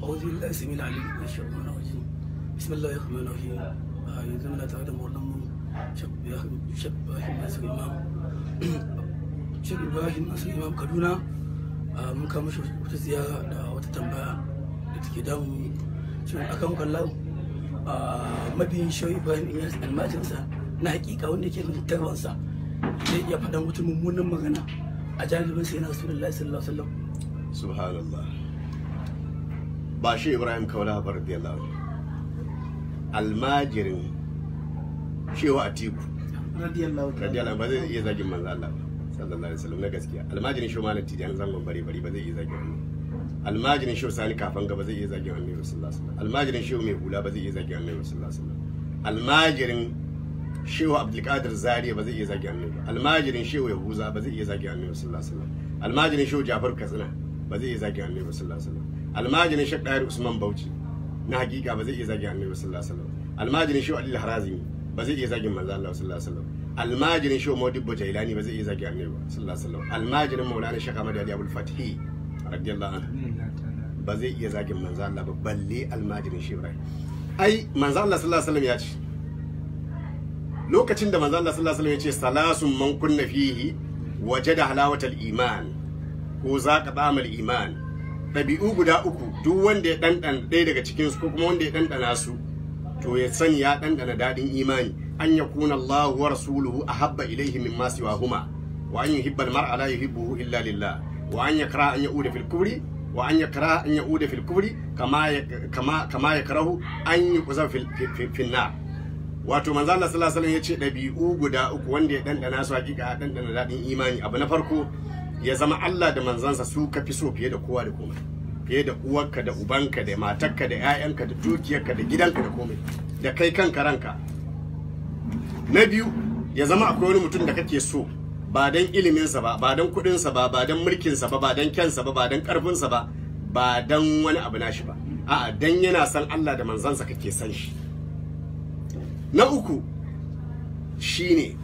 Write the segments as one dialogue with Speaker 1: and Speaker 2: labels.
Speaker 1: أعوذ بالله السميع العليم من الشيطان الرجيم. بسم الله الرحمن الرحيم. Yanzu muna tare da maulanmu Sheikh Ibrahim Nasir Imam, Sheikh Ibrahim Nasir Imam Kaduna. Mun kawo mishi wata ziyara da wata tambaya da take damu. Shin akan kallon mabiyin Sheikh Ibrahim Inyas, almajinsa na hakika wanda yake kan tarbansa, zai iya faɗan wata mummunan magana a janibinsa yana Rasulullahi sallallahu alaihi wasallam?
Speaker 2: Subhanallah. Ba shi Ibrahim Kaula ba, radiyallahu anhu, almajirin Shehu Atiku
Speaker 3: radiyallahu ta'ala
Speaker 2: radiyallahu ba zai iya zagin manzo Allah ba sallallahu alaihi wasallam na gaskiya. Almajirin Shehu Malam Tijani Zangon Bare Bari ba zai iya zagin Annabi. Almajirin Shehu Sani Kafanga ba zai iya zagin Annabi sallallahu alaihi wasallam. Almajirin Shehu Mai Hula ba zai iya zagin Annabi sallallahu alaihi wasallam. Almajirin Shehu Abdulkadir Zaria ba zai iya zagin Annabi ba. Almajirin Shehu Yahuza ba zai iya zagin Annabi sallallahu alaihi wasallam. Almajirin Shehu Jafar Katsina ba zai iya zagin Annabi sallallahu alaihi wasallam. Almajirin Sheikh Dahir Usman Bauchi na hakika ba zai iya zagin Annabi sallallahu alaihi wasallam. Almajirin Shehu Ali Harazimi ba zai iya zagin manzo Allah sallallahu alaihi wasallam. Almajirin Shehu Modibo Jailani ba zai iya zagin Annabi sallallahu alaihi wasallam. Almajirin Maulana Sheikh Ahmad Ali Abdul Fathi radiyallahu anhu ba zai iya zagin manzo Allah ba, balle almajirin Shehu Ibrahim. Ai manzo Allah sallallahu alaihi wasallam ya ce, lokacin da manzo Allah sallallahu alaihi wasallam ya ce salasun man kunna fihi wajada halawatal iman ko zaqa ta'amal iman, ɗabi'u guda uku duk wanda ya ɗanɗana ɗaya daga cikin su ko kuma wanda ya ɗanɗana su, to ya sani ya ɗanɗana daɗin imani. An yakuna Allah wa rasuluhu ahabba ilaihi mimma siwahuma, wa an yuhibba al-mar'a la yuhibbuhu illa lillah, wa an yakra an ya'uda fil kubri, wa an yakra an ya'uda fil kubri kama yakrahu an yuqza fil nar. Wato manzo Allah sallallahu alaihi wasallam yace ɗabi'u guda uku wanda ya ɗanɗana su hakika ya ɗanɗana daɗin imani. Abu na farko, ya zama Allah da manzansa su ka fi so fiye da kowa da komai, fiye da uwarka da ubanka da matarka da 'ya'yanka da dukiyarka da gidanka da komai da kai kanka ranka. Na biyu, ya zama akwai wani mutum da kake so ba don iliminsa ba, ba don kuɗinsa ba, ba don mulkinsa ba, ba don kyansa ba, ba don ƙarfinsa ba, ba don wani abu nashi ba, a'a, don yana san Allah da manzansa kake san shi. Na uku shine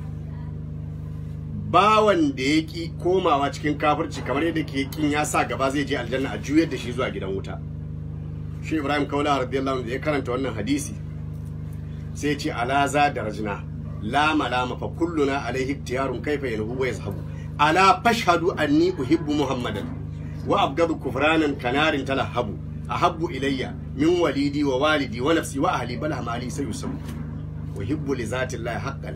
Speaker 2: bawan da ya ki komawa cikin kafirci kamar yadda ke kin ya sa gaba zai je aljanna a juyar da shi zuwa gidan wuta. Shi Ibrahim Kaula radiyallahu anhu da ya karanta wannan hadisi sai ya ce ala za darajna la malama fa kulluna alaihi iktiyarun kaifa yanhu wa yazhabu, ala fashhadu anni uhibbu Muhammadan wa abgadu kufranan kanarin talahabu, ahabbu ilayya min walidi wa walidi wa nafsi wa ahli bal hamali sayusabu, uhibbu li zati llahi haqqan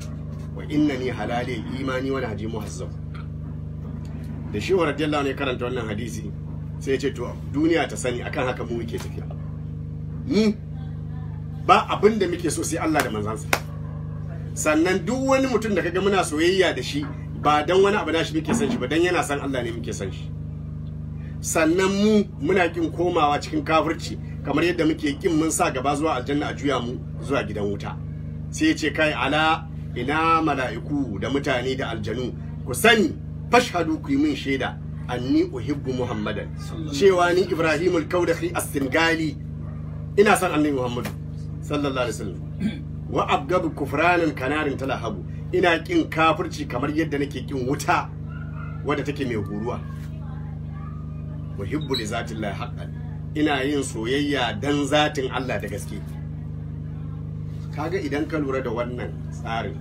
Speaker 2: wa innani halali imani wa nahji muhazzab. Da shi radiyallahu anhu ya karanta wannan hadisi sai ya ce to duniya ta sani akan haka mu muke tafiya, mu ba abin da muke so sai Allah da manzansa. Sannan duk wani mutum da kaga muna soyayya da shi ba dan wani abu nashi muke son shi ba, dan yana son Allah ne muke son shi. Sannan mu muna kin komawa cikin kafirci kamar yadda muke kin mun sa gaba zuwa aljanna a juya mu zuwa gidan wuta. Sai ya ce kai ala ina mala'iku da mutane da aljanu, ku sani fashhadu, ku yi min shaida anni uhibbu Muhammadan, cewa ni Ibrahimul Kaudahi as-Singali ina son Annabi Muhammadu sallallahu alaihi wasallam, wa abgabu kufranan kanarin talahabu, ina kin kafirci kamar yadda nake kin wuta wadda take mai huruwa, uhibbu li zatillahi haqqan, ina yin soyayya dan zatin Allah da gaske. Kaga idan ka lura da wannan tsarin,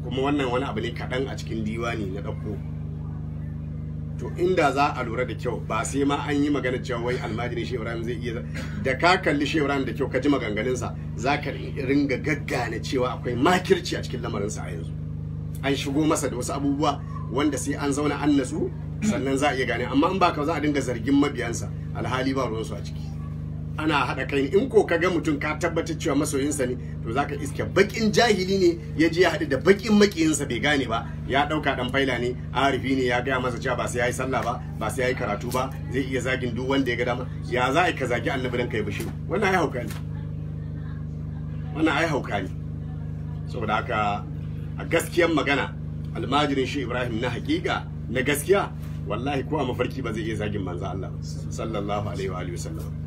Speaker 2: kuma wannan wani abu ne kaɗan a cikin diwani na ɗauko, to inda za a lura da kyau ba sai ma an yi magana cewa wai almajirin Shehu Ibrahim zai iya. Da ka kalli Shehu Ibrahim da kyau ka ji maganganunsa, za ka ringa gaggane cewa akwai makirci a cikin lamarinsa. A yanzu an shigo masa da wasu abubuwa wanda sai an zauna an natsu sannan za a iya gane, amma in ba ka za a dinga zargin mabiyansa alhali ba ruwansu a ciki. Ana haɗa kai. In ko ka ga mutum ka tabbatar cewa masoyinsa ne, to zaka iske bakin jahili ne ya je ya haɗu da bakin makiyinsa bai gane ba, ya ɗauka ɗan faila ne, arifi ne, ya gaya masa cewa ba sai ya yi sallah ba, ba sai ya yi karatu ba, zai iya zagin duk wanda ya ga dama. Ya za a ka zagi Annabi dan kai bishi? Wannan ai hauka ne, wannan ai hauka ne. Saboda haka a gaskiyar magana, almajirin shi Ibrahim na hakika na gaskiya, wallahi ko a mafarki ba zai iya zagin manzo Allah sallallahu alaihi wa alihi wasallam.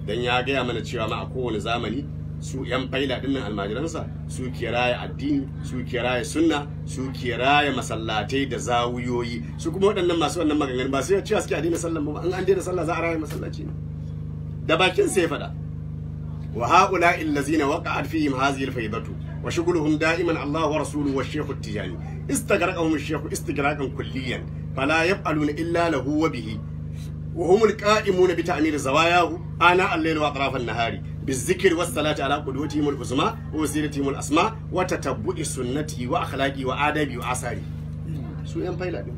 Speaker 2: Dan ya gaya mana cewa ma a kowane zamani su yan faila dinnan almajiransa su ke raya addini, su ke raya sunna, su ke raya masallatai da zawuyoyi. Su kuma waɗannan masu wannan maganganun ba sai ya cewa suke addini sallan ba, an daina sallah za a raya masallaci ne. Da bakin sa ya faɗa. Wa haula allazina waqa'at fihim hadhihi al-faydatu wa shughluhum da'iman Allah wa rasuluhu wa shaykh at-tijani istagraqahum ash-shaykh istigraqan kulliyan fala yaf'aluna illa lahu wa bihi wa hum al-qa'imuna bi ta'mir zawayahu ana al-layl wa atraf an-nahari bizikri was-salati ala qudwatihim al-uzma wa wasilatihim al-asma wa tatabbu'i sunnati wa akhlaqi wa adabi wa asari. Su yan faila din.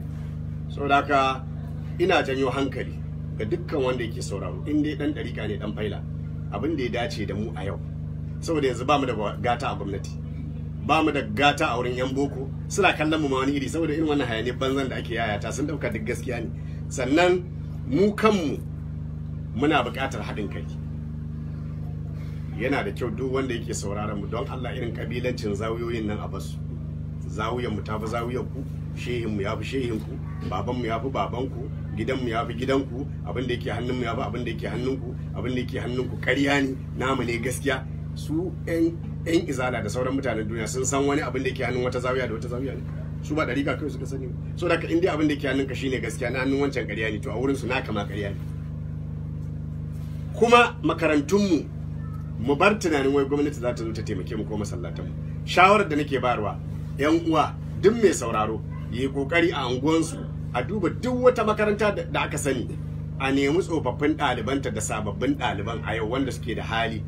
Speaker 2: Saboda haka ina janyo hankali ga dukkan wanda yake sauraro, in dai dan dariƙa ne dan faila, abin da ya dace da mu a yau, saboda yanzu ba mu da gata a gwamnati, ba mu da gata a wurin yan boko, suna kallon mu ma wani iri saboda irin wannan hayaniyar banzan da ake yayata, sun dauka duk gaskiya ne. Sannan mu kanmu muna buƙatar haɗin kai. Yana da kyau duk wanda yake sauraron mu, don Allah irin kabilancin zawiyoyin nan a basu. Zawiyan mu tafi zawiyan ku, shehin mu yafi shehin ku, baban mu yafi baban ku, gidan mu yafi gidan ku, abin da yake hannun mu yafi abin da yake hannun ku, abin da yake hannun ku ƙarya ne, namu ne gaskiya. Su yan izala da sauran mutanen duniya sun san wani abin da yake hannun wata zawiya da wata zawiya ne. Su ba dariƙa kai suka sani ba. So da in dai abin da yake hannun ka shine gaskiya, na hannun wancan ƙarya ne, to a wurin su naka ma ƙarya ne. Kuma makarantun mu, mu bar tunanin wai gwamnati za ta zo ta taimake mu ko masallatan mu. Shawarar da nake bayarwa, yan uwa, duk mai sauraro yi kokari a unguwansu a duba duk wata makaranta da aka sani, a nemi tsofaffin ɗalibanta da sababbin ɗaliban a yau wanda suke da hali.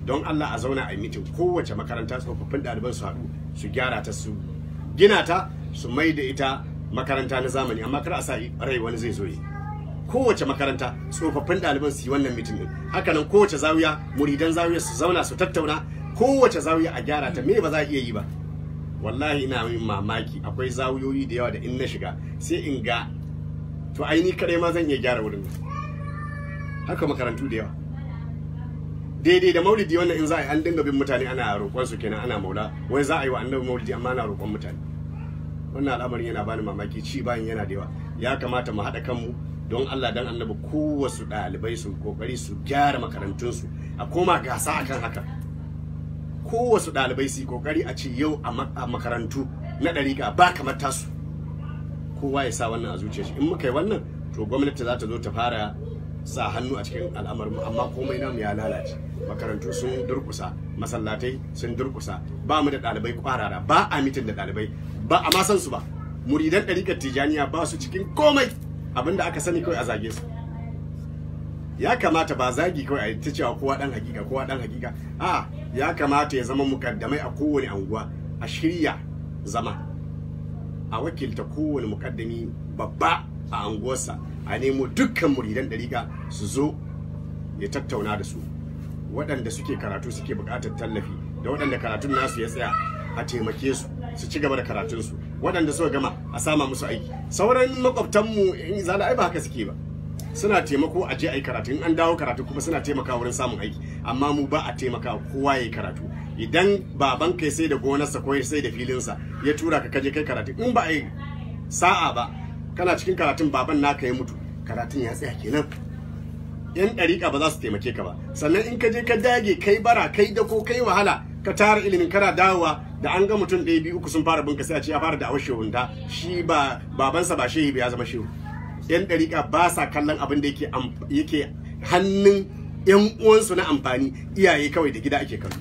Speaker 2: Don Allah a zauna a mitin kowace makaranta, tsofaffin ɗaliban su haɗu su gyara ta, su gina ta, su mai da ita makaranta na zamani, amma kar a sa rai wani zai zo yi. Kowace makaranta tsofaffin ɗaliban su yi wannan mitin din. Hakanan kowace zawiya, muridan zawiya su zauna su tattauna, kowace zawiya a gyara ta. Me ba za a iya yi ba? Wallahi ina yin mamaki, akwai zawiyoyi da yawa da in na shiga sai in ga to ai ni kadai ma zan iya gyara wurin. Haka makarantu da yawa. Daidai da maulidi wannan in za a yi, an dinga bin mutane ana roƙon su kenan, ana maula wai za a yi wa annabi maulidi amma ana roƙon mutane. Wannan al'amarin yana bani mamaki, ci bayan yana da yawa. Ya kamata mu haɗa kanmu don Allah dan annabi, kowasu ɗalibai su kokari su gyara makarantunsu, a koma gasa akan haka. Kowasu ɗalibai su yi kokari a ce yau a makarantu na ɗariƙa ba kamar tasu. Kowa ya sa wannan a zuciyar shi. In muka yi wannan, to gwamnati za ta zo ta fara sa hannu a cikin al'amarin, amma komai namu ya lalace. Makarantu sun durkusa, masallatai sun durkusa, ba mu da ɗalibai kwarara, ba a mitin da ɗalibai, ba a ma san su ba. Muridan ɗariƙar Tijaniya ba su cikin komai, abinda aka sani kawai a zage su. Ya kamata ba zagi kawai a yi ta cewa kowa ɗan hakika, kowa ɗan hakika. A ya kamata ya zama mukaddamai a kowane anguwa, a shirya zama, a wakilta kowane mukaddami babba a anguwarsa, a nemo dukkan muridan ɗariƙa su zo ya tattauna da su, waɗanda suke karatu suke buƙatar tallafi, da waɗanda karatun nasu ya tsaya a taimake su su ci gaba da karatunsu, waɗanda suka gama a sama musu aiki. Sauran makwabtanmu in zala ai ba haka suke ba, suna taimako a je a yi karatu, in an dawo karatu kuma suna taimakawa wurin samun aiki. Amma mu ba a taimaka kowa ya yi karatu. Idan baban kai sai da gonarsa ko sai da filinsa ya tura ka kaje kai karatu, in ba a yi sa'a ba kana cikin karatun baban naka ya mutu, karatun ya tsaya kenan. Yan ɗariƙa ba za su taimake ka ba. Sannan in ka je ka dage kai bara kai dako kai wahala ka tara ilimin, kana dawowa da an ga mutum 1, 2, 3 sun fara binka, sai a ce ya fara da'awar shehunta, shi ba babansa ba shehi ba ya zama shehu. Yan ɗariƙa ba sa kallon abin da yake hannun yan uwansu na amfani, iyaye kawai da gida ake kallo.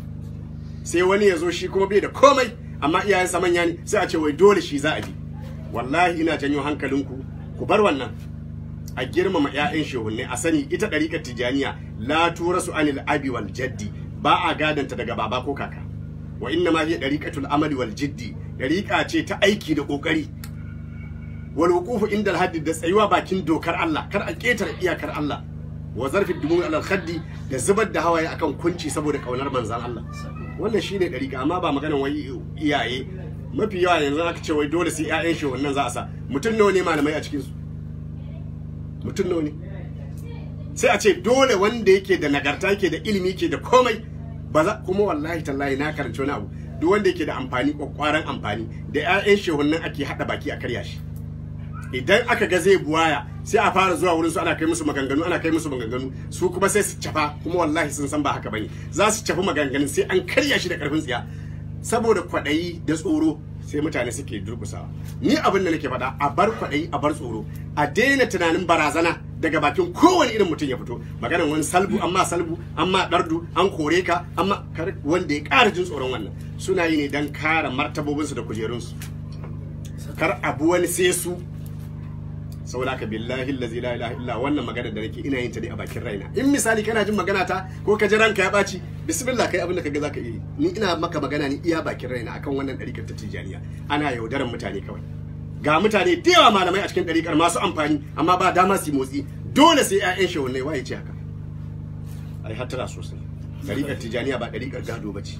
Speaker 2: Sai wani ya zo shi kuma bai da komai, amma iyayensa manya ne, sai a ce wai dole shi za a bi. Wallahi ina janyo hankalinku ku bar wannan, a girmama 'ya'yan shehunne, a sani ita ɗariƙar Tijaniya la turasu anil abi wal jaddi, ba a gadanta daga baba ko kaka. Wa inna ma hiya ɗariƙatul amali wal jiddi, ɗariƙa ce ta aiki da ƙoƙari. Wal wuqufu inda al da tsayuwa bakin dokar Allah, kar a ƙetare iyakar Allah. Wa zarfi dumu alal khaddi, da zubar da hawaye akan kunci saboda kaunar manzan Allah. Wannan shine ɗariƙa, amma ba maganan wai iyaye. Mafi yawa yanzu aka ce wai dole sai 'ya'yan shehunnan za a sa. Mutum nawa ne malamai a cikin su? Mutum nawa ne? Sai a ce dole wanda yake da nagarta, yake da ilimi, yake da komai ba za. Kuma wallahi tallahi na karanci wani abu, duk wanda yake da amfani, kwakwaran amfani, da 'ya'yan shehunnan ake hada baki a karya shi. Idan aka ga zai buwaya, sai a fara zuwa wurin su ana kai musu maganganu, ana kai musu maganganu, su kuma sai su cafa, kuma wallahi sun san ba haka bane, za su cafi maganganun sai an karya shi da karfin tsiya. Saboda kwaɗayi da tsoro sai mutane suke durkusawa. Ni abin da nake faɗa, a bar kwaɗayi, a bar tsoro, a daina tunanin barazana. daga bakin kowane irin mutum ya fito. Maganar wani salbu, amma salbu, amma dardu, an kore ka, amma kar wanda ya ƙara jin tsoron wannan. Suna yi ne don kare martabobinsu da kujerunsu, kar abu wani sai su. Saboda haka billahi allazi la ilaha illa wannan magana da nake ina yin ta ne a bakin raina. In misali kana jin magana ta ko ka ji ranka ya ɓaci, bismillah, kai abin da kaga zaka iya. Ni ina maka magana ne iya bakin raina akan wannan ɗarikar ta Tijaniya. Ana yaudaran mutane kawai. Ga mutane da yawa malamai a cikin ɗarikar masu amfani, amma ba dama su yi motsi, dole sai 'ya'yan shehunai. Waye ce haka? Ai hattara sosai. Ɗarikar Tijaniya ba ɗarikar gado ba ce.